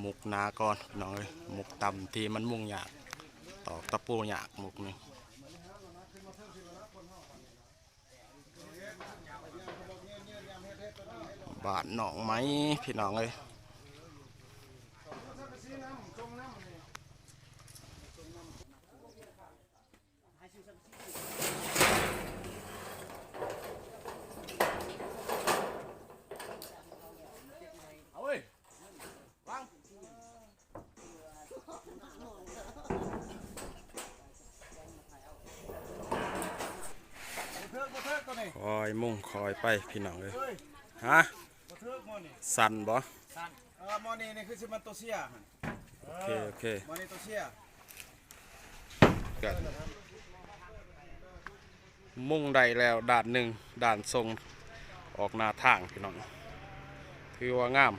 ມຸກໜາກ່ອນພີ່ນ້ອງເອີຍ, ມຸກຕ່ຳທີ່ມັນມຸງຍາກ, ຕອກຕະປູຍາກມຸກນີ້. ບ້ານໜອງໄມ້ພີ່ນ້ອງເອີຍ. ຄ່ອຍມຸງຄ່ອຍໄປພີ່ນ້ອງເອີຍ. ຮະ? ສັ່ນບໍ່? ເອີ ໝໍນີ້ນີ້ຄືຊິແມ່ນໂຕເຊຍຫັ້ນ. ໂອເຄ ໂອເຄ ໝໍນີ້ໂຕເຊຍ. ກະມຸງໄດ້ແລ້ວດ້ານໜຶ່ງ, ດ້ານສົ່ງອອກໜ້າທາງພີ່ນ້ອງ, ຖືວ່າງາມ.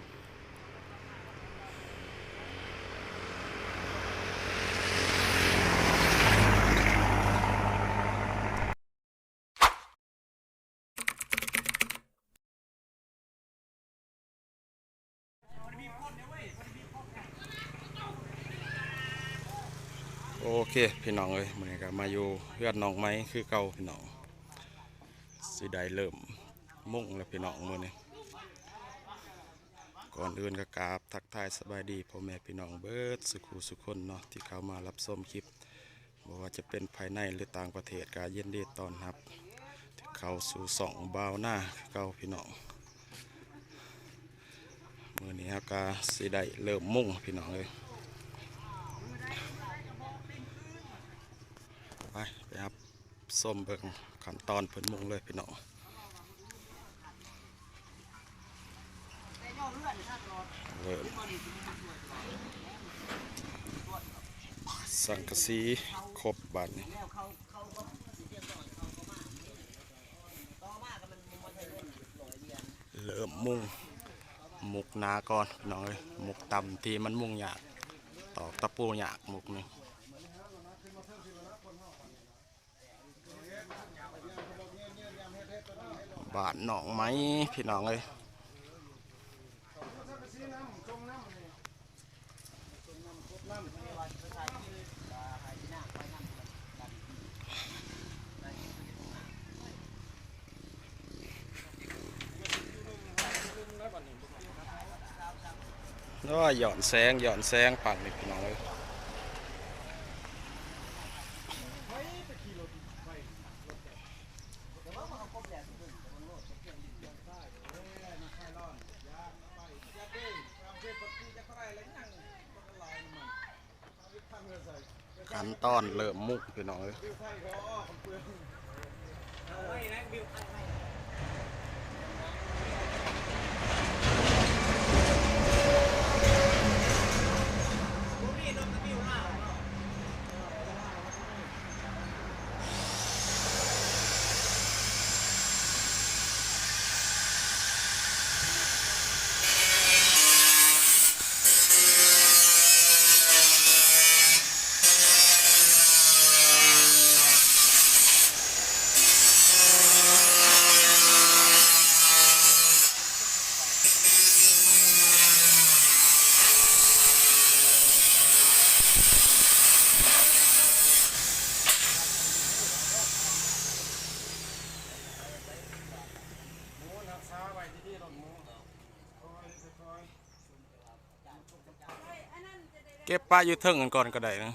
ໂອເຄພີ່ນ້ອງເອີຍ, ມື້ນີ້ກໍມາຢູ່ເຮືອນນ້ອງໃໝ່ຄືເກົ່າພີ່ນ້ອງ, ຊິໄດ້ເລີ່ມມຸງແລ້ວພີ່ນ້ອງມື້ນີ້. ກ່ອນອື່ນກໍກາບທັກທາຍສະບາຍດີພໍ່ແມ່ພີ່ນ້ອງເບິດສູ່ຄູ່ສູ່ຄົນເນາະ ທີ່ເຂົ້າມາຮັບຊົມຄລິບ. ບໍ່ວ່າຈະເປັນພາຍໃນ ຫຼື ຕ່າງປະເທດ ກໍຍິນດີຕ້ອນຮັບເຂົ້າສູ່ຊ່ອງບ່າວນາຄືເກົ່າພີ່ນ້ອງ. ມື້ນີ້ເຮົາກໍຊິໄດ້ເລີ່ມມຸງພີ່ນ້ອງເອີຍ. ໄປ ໄປຮັບຊົມເບິ່ງຂັ້ນຕອນເພິ່ນມຸງເລີຍພີ່ນ້ອງ. ເລີ່ມ ສັງກະສີຄົບບາດນີ້ ເລີ່ມມຸງ. ມຸກໜາກ່ອນພີ່ນ້ອງເອີຍ, ມຸກຕ່ຳທີ່ມັນມຸງຍາກ, ຕອກຕະປູຍາກມຸກນີ້. ບ້ານໜອງໄມ້ພີ່ນ້ອງເອີຍ. ໂອ້ຍ ຍ້ອນແສງ ຍ້ອນແສງປານນີ້ພີ່ນ້ອງເອີຍ. ຂັ້ນຕອນເລີ່ມມຸງພີ່ນ້ອງເອີຍ. ເກັບປະຢູ່ເທິງກັນກ່ອນກໍໄດ້ນະ.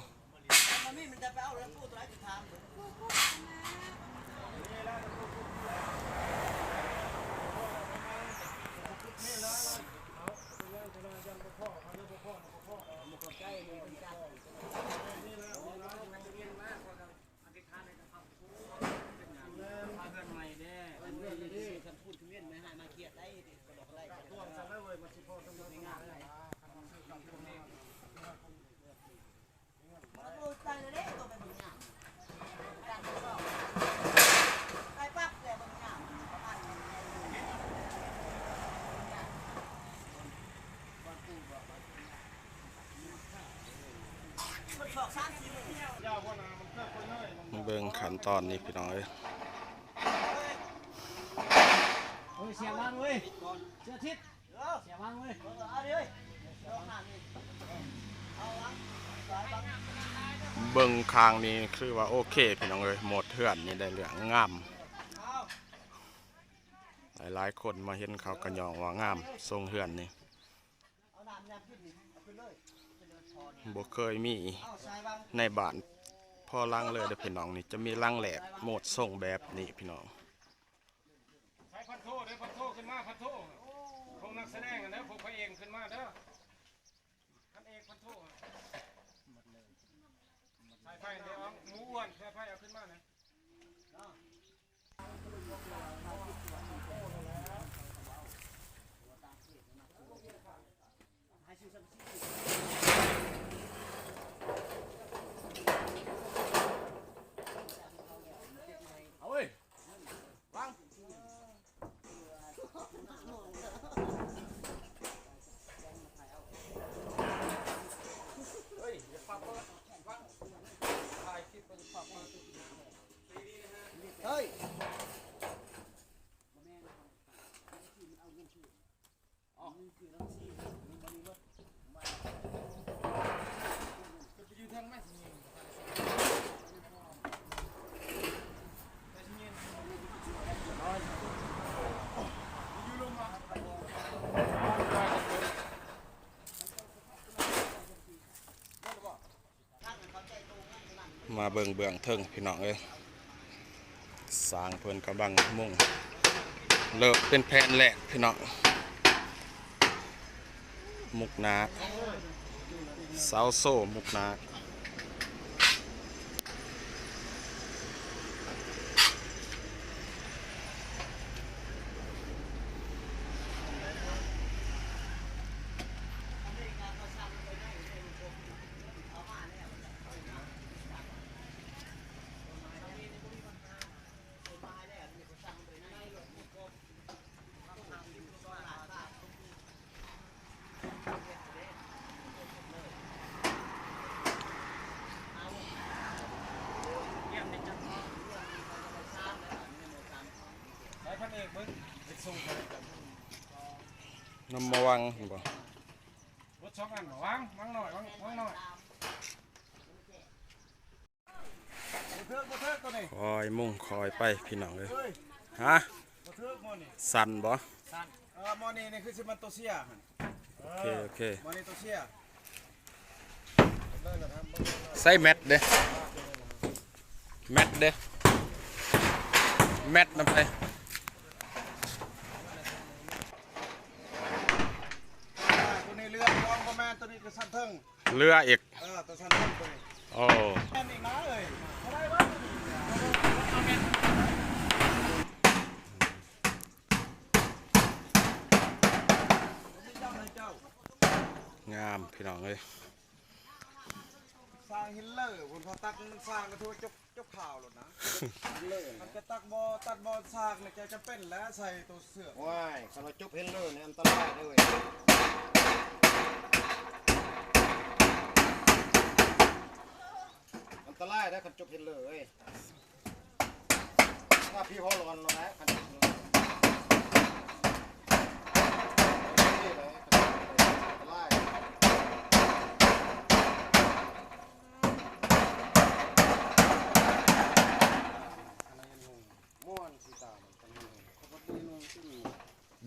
ເບິ່ງຂັ້ນຕອນນີ້ພີ່ນ້ອງເອີຍ. ເຮີ້ຍ ເສຍຫວັງເວີຍ ເສືອທິດ ເສຍຫວັງເວີຍ. ເບິ່ງຂ້າງນີ້ຄືວ່າໂອເຄພີ່ນ້ອງເອີຍ, ໂໝດເຮືອນນີ້ໄດ້ເລື່ອງງາມ. ຫຼາຍໆຄົນມາເຫັນເຂົາກະຍ້ອງວ່າງາມ ຊົງເຮືອນນີ້. ບໍ່ເຄີຍມີໃນບ້ານພໍຫຼັງເລີຍເດີ້ພີ່ນ້ອງ, ນີ້ຈະມີຫຼັງແລກໂໝດຊົງແບບນີ້ພີ່ນ້ອງ. ໃຊ້ພັນໂທເດີ້ ພັນໂທຂຶ້ນມາ ພັນໂທ ພວກນັກສະແດງຫັ້ນເດີ້ ພວກພະເອກຂຶ້ນມາເດີ້ ພັນເອກ ພັນໂທ ສາຍໄຟເດ້ ເອົາໝູອ້ວນ ສາຍໄຟເອົາຂຶ້ນມານະ. ມາເບິ່ງເບື້ອງເທິງພີ່ນ້ອງເອີຍ, ຊ່າງເພິ່ນກຳລັງມຸງ ເລີ່ມເປັນແຜ່ນແລກພີ່ນ້ອງ. ມຸກໜາ ເສົາໂສ້ມຸກໜາ. ນຳມາວາງເຫັນບໍ່? ເບິດສອງອັນບໍ່? ວາງ ວາງໜ້ອຍ ວາງ ວາງໜ້ອຍ. ບໍ່ຖືກ ບໍ່ຖືກໂຕນີ້. ຄ່ອຍມຸງຄ່ອຍໄປພີ່ນ້ອງເອີຍ. ຮະ? ບໍ່ຖືກໝໍ້ນີ້. ສັ່ນບໍ່? ສັ່ນ. ເອີ ໝໍ້ນີ້ ນີ້ຄືຊິແມ່ນໂຕເຊຍຫັ້ນ. ໂອເຄ ໂອເຄ. ໝໍ້ນີ້ໂຕເຊຍ. ໃສ່ແມັດເດ້ ແມັດເດ້ ແມັດນຳໃຜ? ໂຕນີ້ເຫຼືອ ບໍ່ແມ່ນ ໂຕນີ້ກະຊັ້ນເທິງ. ເຫຼືອອີກ. ເອີ ໂຕຊັ້ນເທິງໂຕນີ້. ໂອ້ ແມ່ນອີກນະເອີຍ. ບໍ່ໄດ້ບໍ່ ງາມພີ່ນ້ອງເອີຍ. ສ້າງເຫັນເລີ ຄົນເຂົາຕັກມັນສ້າງກະຖືວ່າຈົບ ຈົບຂ່າວໂລດນະ. ເລີ ມັນກະຕັກບໍ່ ຕັດບໍ່ສ້າງນີ້ ຈະ ຈຳເປັນແຫຼະໃສ່ໂຕເສືອກ. ໂອ້ຍ ຄັນວ່າຈົບເຫັນເລີນີ້ອັນຕະລາຍເດີ້ເວີຍ. ອັນຕະລາຍເດີ້ ຄັນຈົບເຫັນເລີເວີຍ. ຖ້າຜີຫົວຫຼອນແລ້ວນະ ຄັນເຫັນເລີ ອັນຕະລາຍ.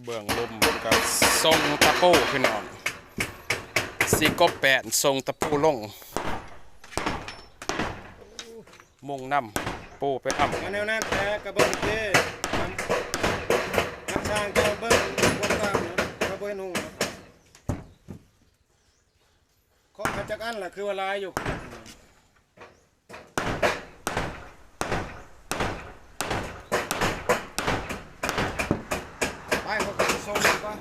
ເບື້ອງລຸ່ມເພິ່ນກະສົ່ງຕະປູພີ່ນ້ອງ, ຊິກົບແປ້ນສົ່ງຕະປູລົງ. ມຸງນຳ ປູໄປນຳ. ກະແນວນັ້ນແຫຼະ ກະເບິ່ງເດ້ ທາງຊ່າງເຈົ້າເບິ່ງຄວາມງາມນະ ກະບໍ່ເຫັນຫຸງ. ເຄາະມາຈັກອັນລະ ຄືວ່າຫຼາຍຢູ່. ໄປ ເຮົາກະສົ່ງກ່ອນ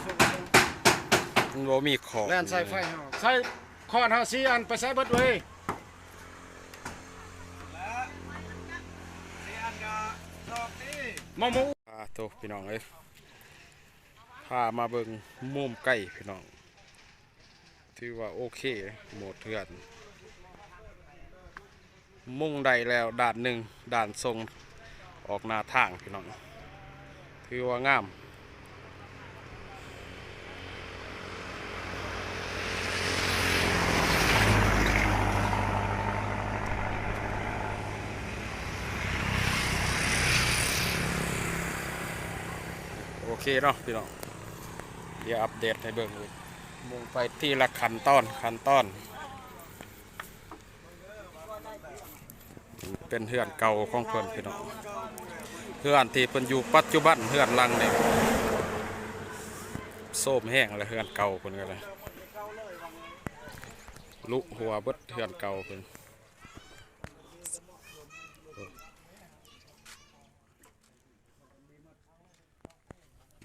ສົ່ງ ມັນບໍ່ມີຂອດ ແລ່ນສາຍໄຟເຮົາ ສາຍ ຂອດເຮົາສີ່ອັນໄປໃສເບິດເວີຍ? ແລະ ສີ່ອັນກະສອກຕິ ມາໝູ. ອາໂຕ ພີ່ນ້ອງເອີຍ ພາມາເບິ່ງມຸມໄກພີ່ນ້ອງ, ຖືວ່າໂອເຄ ໂໝດເຮືອນ. ມຸງໄດ້ແລ້ວດ້ານໜຶ່ງ, ດ້ານສົ່ງອອກໜ້າທາງພີ່ນ້ອງ, ຖືວ່າງາມ. ເຄເນາະພີ່ນ້ອງ ດຽວອັບເດດໃຫ້ເບິ່ງອີກ ມຸງໄປທີລະຂັ້ນຕອນ ຂັ້ນຕອນ. ເປັນເຮືອນເກົ່າຂອງເພິ່ນພີ່ນ້ອງ ເຮືອນທີ່ເພິ່ນຢູ່ປັດຈຸບັນ ເຮືອນຫຼັງນີ້ໂຊມແຮງແລ້ວ ເຮືອນເກົ່າເພິ່ນກໍໄດ້ລຸຫົວເບິດ ເຮືອນເກົ່າເພິ່ນ.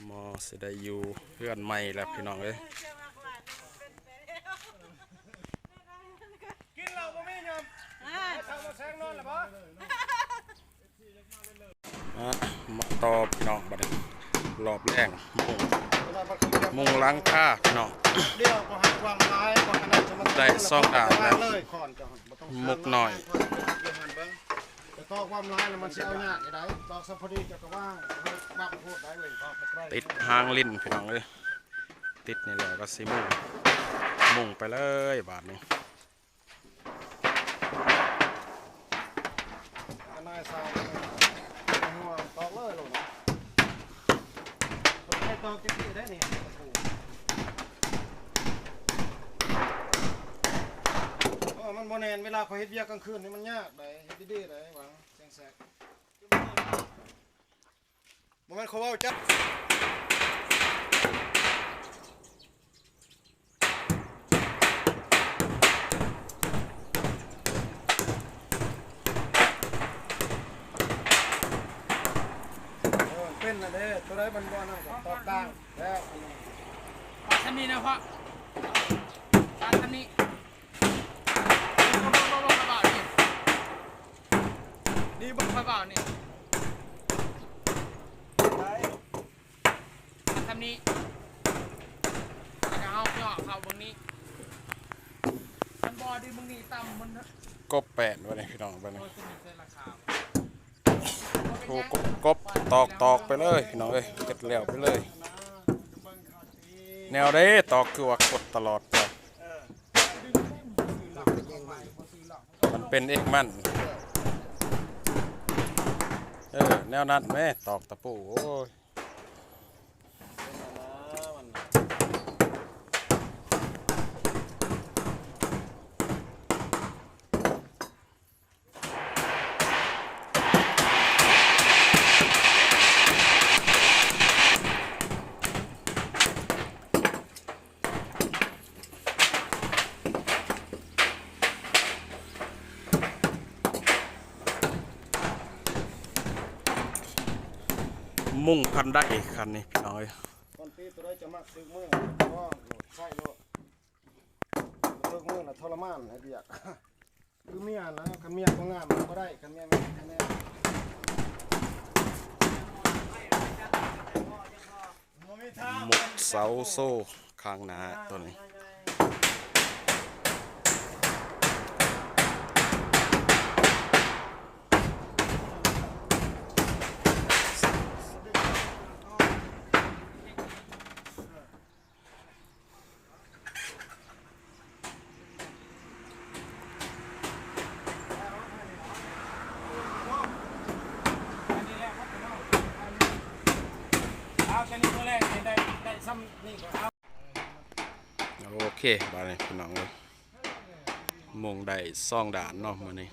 ໝໍຊິໄດ້ຢູ່ເຮືອນໃໝ່ແລ້ວພີ່ນ້ອງເອີຍ. ກິນເຫຼົ້າບໍ່ມີຍອມ ອ່າ ເອົາມາແຊງນອນລະບໍ່? ອ່ະ ມາຕໍ່ພີ່ນ້ອງ ບັດນີ້ລອບແລງ ມຸງ ມຸງຫຼັງຄາພີ່ນ້ອງ ດຽວບໍ່ໃຫ້ຄວາມຫຼາຍ ບໍ່ຂະໜາດຈະມາ ໄດ້ສອງດາບແລ້ວ ເລີຍ ໝົກນ້ອຍ ແຕ່ຕໍ່ຄວາມຫຼາຍແລ້ວມັນຊິເອົາຍາກໄດ໋ ຕອກສຳພໍດີເຈົ້າກໍວ່າງ ບັກໂພດໄດ໋ເວີຍ ຕອກບໍ່ໄດ້ ຕິດຫາງລິ້ນພີ່ນ້ອງເອີຍ ຕິດນີ້ແລ້ວກໍຊິມຸງ ມຸງໄປເລີຍບາດນີ້. ນາຍຊາວ ຫົວຕອກເລີຍໂລດນະ ບໍ່ໄດ້ຕອກຈັກທີໄດ້ນີ້ ເອີ ມັນບໍ່ແໜ້ນ ເວລາຂ້ອຍເຮັດວຽກກາງຄືນນີ້ມັນຍາກໄດ໋ ເຮັດດີໆໄດ໋ ຫວັງ ແສງແຊກ ບໍ່ແມ່ນເຂົາເວົ້າຈັກ ເອີ ເປັນນະເດ້ ຕົວໃດມັນບໍ່ນັ້ນກໍຕອກກາງແລ້ວ ປາດຊຳນີ້ນະພໍ່ ປາດຊຳນີ້ ນີ້ເບິ່ງຂ້ອຍເວົ້ານີ້ ໄດ້ ອັນທຳນີ້ ແລ້ວກໍເຮົາຫຍໍ້ເຂົ້າເບິ່ງນີ້ ມັນບໍ່ໄດ້ເບິ່ງນີ້ຕ່ຳ ມັນ ກົບແປນ ບັດນີ້ພີ່ນ້ອງ ບັດນີ້ ໂອ້ຍ ຕົວນີ້ໃສ່ລາຄາ ໂອ້ ກົບ ກົບ ຕອກ ຕອກໄປເລີຍພີ່ນ້ອງເອີຍ ເຮັດແລ້ວໄປເລີຍ ແນວໃດຕອກຄືວ່າກົດຕະຫຼອດໄປ ມັນເປັນເອກມັນ ເອີ ແນວນັ້ນແມ້ ຕອກຕະປູ ໂອ້ຍ. ມຸງພັນໄດຄັນນີ້ພີ່ນ້ອງເອີຍ ກ່ອນຕີ ຕົວໃດຈະມັກຖືກມື ລອງໂລດ ໃຊ້ໂລດ ຖືກມືລະທໍລະມານໃຫ້ວຽກ ຄືເມຍນະ ຄັນເມຍບໍ່ງາມມັນບໍ່ໄດ້ ຄັນເມຍງາມ ຄັນແມ່ ໝົກເສົາໂຊຂ້າງໜ້າຕົວນີ້ ໂອເຄ ບາດນີ້ພີ່ນ້ອງເອີຍ ມຸງໄດ້ສອງດ້ານເນາະມື້ນີ້.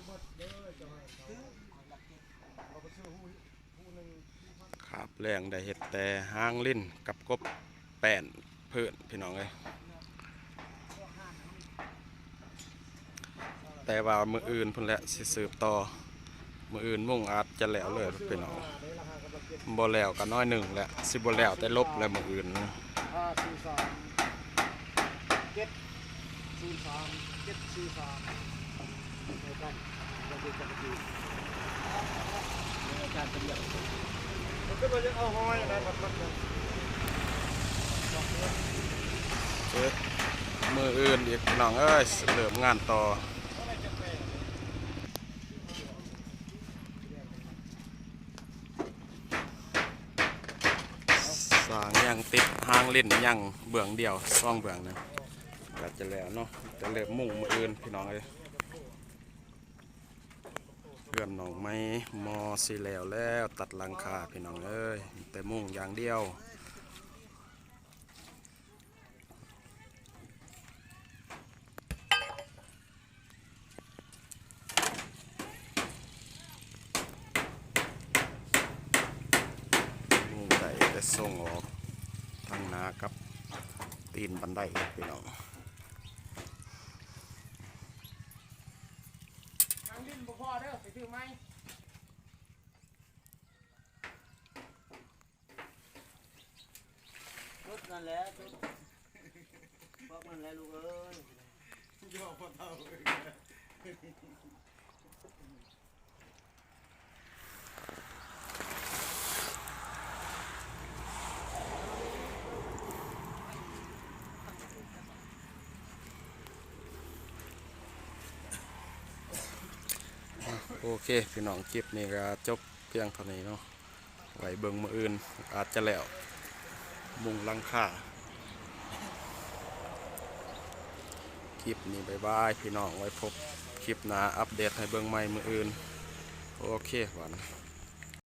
ຄາບແລງໄດ້ເຮັດແຕ່ຫາງລິ້ນກັບກົບແປ້ນພື້ນພີ່ນ້ອງເອີຍ ແຕ່ວ່າມື້ອື່ນພຸ້ນແຫຼະຊິສືບຕໍ່ ມື້ອື່ນມຸງອາດຈະແລ້ວເລີຍພີ່ນ້ອງ ບໍ່ແລ້ວກໍໜ້ອຍໜຶ່ງແຫຼະ ຊິບໍ່ແລ້ວແຕ່ລົບແຫຼະມື້ອື່ນ. ຫ້າ ສີ່ ສາມ ເຈັດ ສູນ ສາມ ເຈັດ ສີ່ ສາມ ມື້ອື່ນອີກພີ່ນ້ອງເອີຍ ເລີ່ມງານຕໍ່. ສ້າງຍັງຕິດຫາງລິ້ນ ຍັງເບື້ອງດຽວ ສອງເບື້ອງນະ ກໍຈະແລ້ວເນາະ ຈະເລີ່ມມຸງມື້ອື່ນພີ່ນ້ອງເອີຍ. ເຮືອນນ້ອງໃໝ່ ໝໍຊິແລ້ວແລ້ວ ຕັດຫຼັງຄາພີ່ນ້ອງເອີຍ ແຕ່ມຸງຢ່າງດຽວ ກັບຕີນບັນໄດພີ່ນ້ອງ. ທາງດິນບໍ່ພໍເດີ ໄປຊື້ໃໝ່. ຈຸດນັ້ນແຫຼະ ຈຸດ ບອກນັ້ນແຫຼະລູກເອີຍ. ໂອເຄພີ່ນ້ອງ ຄລິບນີ້ກໍຈົບພຽງເທົ່ານີ້ເນາະ. ໄວ້ເບິ່ງມື້ອື່ນ ອາດຈະແລ້ວ ມຸງຫຼັງຄາ. ຄລິບນີ້ບາຍບາຍພີ່ນ້ອງ ໄວ້ພົບຄລິບໜ້າ ອັບເດດໃຫ້ເບິ່ງໃໝ່ມື້ອື່ນ. ໂອເຄ ບາດນີ້.